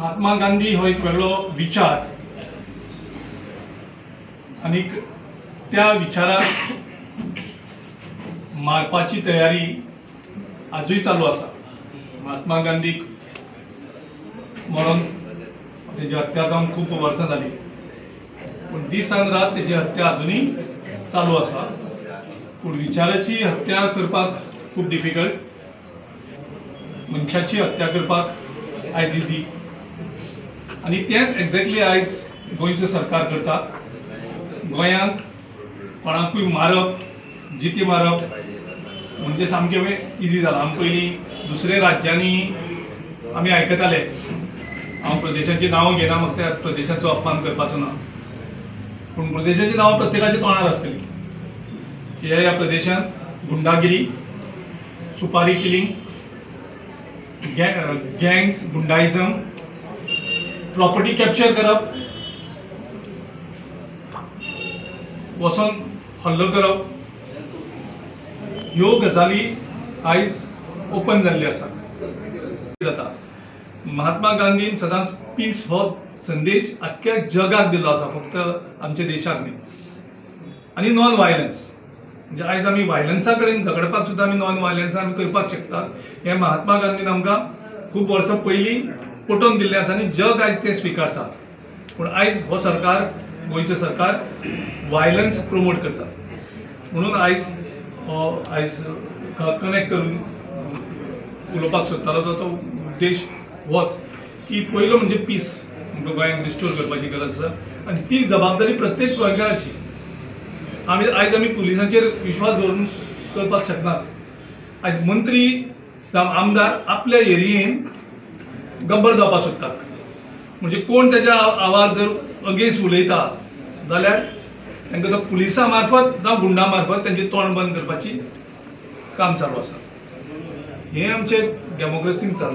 महात्मा गांधी हो एक वेगळो विचार आनीक त्या विचाराक मारपाची तयारी आजूय चालू आसा। महात्मा गांधीक मरण तेजी हत्या जावन खूब वर्सां जाली, पूण दिसान रात तेजी हत्या अजुनूय चालू आसा। पूण विचाराची हत्या करपाक खूब डिफिकल्ट, मनशाची हत्या करपाक आयज इजी, आनी तेंच एक्झॅक्टली आयज गोंयचें सरकार करता। गोंयांक कोणाकूय मारप, जिती मारप म्हणजे सामकें इजी जालां। आमी पयलीं दुसऱ्या राज्यांनी आमी आयकताले, हांव प्रदेशाचीं नांवां घेना, म्हाका त्या प्रदेशाचो अपमान करपाचो ना, पूण प्रदेशाचीं नांवां प्रत्येकाच्या तोंडार आसतलीं की ह्या ह्या प्रदेशांत गुंडागिरी, सुपारी किलिंग, गँग्स, गुंडाइजम, प्रॉपर्टी कॅप्चर करप, वचोन हल्लो करप, ह्यो गजाली आयज ओपन जाल्ल्यो आसा जाता। महात्मा गांधीन सदांच पीस हो संदेश आख्ख्या जगाक दिल्लो आसा, फक्त आमच्या देशाक न्ही। आनी नॉन वायलन्स म्हणजे आयज आमी वायलन्सा कडेन झगडपाक सुद्दां आमी नॉन वायलन्स आमी करपाक शकतात, हें महात्मा गांधीन आमकां खूब वर्सां पयलीं पटोवन दिल्लें आसा आनी जग आयज तें स्विकारता। पूण आयज हो सरकार, गोंयचें सरकार वायलन्स प्रमोट करता, म्हणून आयज हो आयज कनेक्ट करून उलोवपाक सोदतालो तो उद्देश होच की पयलो म्हणजे पीस आमकां गोंयांक रिस्टोर करपाची गरज आसा आनी ती जबाबदारी प्रत्येक गोंयकाराची। आमी आयज आमी पुलिसांचेर विश्वास दवरून करपाक शकनात। आयज मंत्री जावं आमदार आपल्या एरियेन गब्बर जावपाक सोदतात, म्हणजे कोण तेज्या आवाज जर अगेन्स्ट उलयता जाल्यार तांकां तो पुलिसां मार्फत जावं गुंडा मार्फत तेंचें तोंड बंद करपाची काम चालू आसा। हें आमचें डेमोक्रेसीन चलना।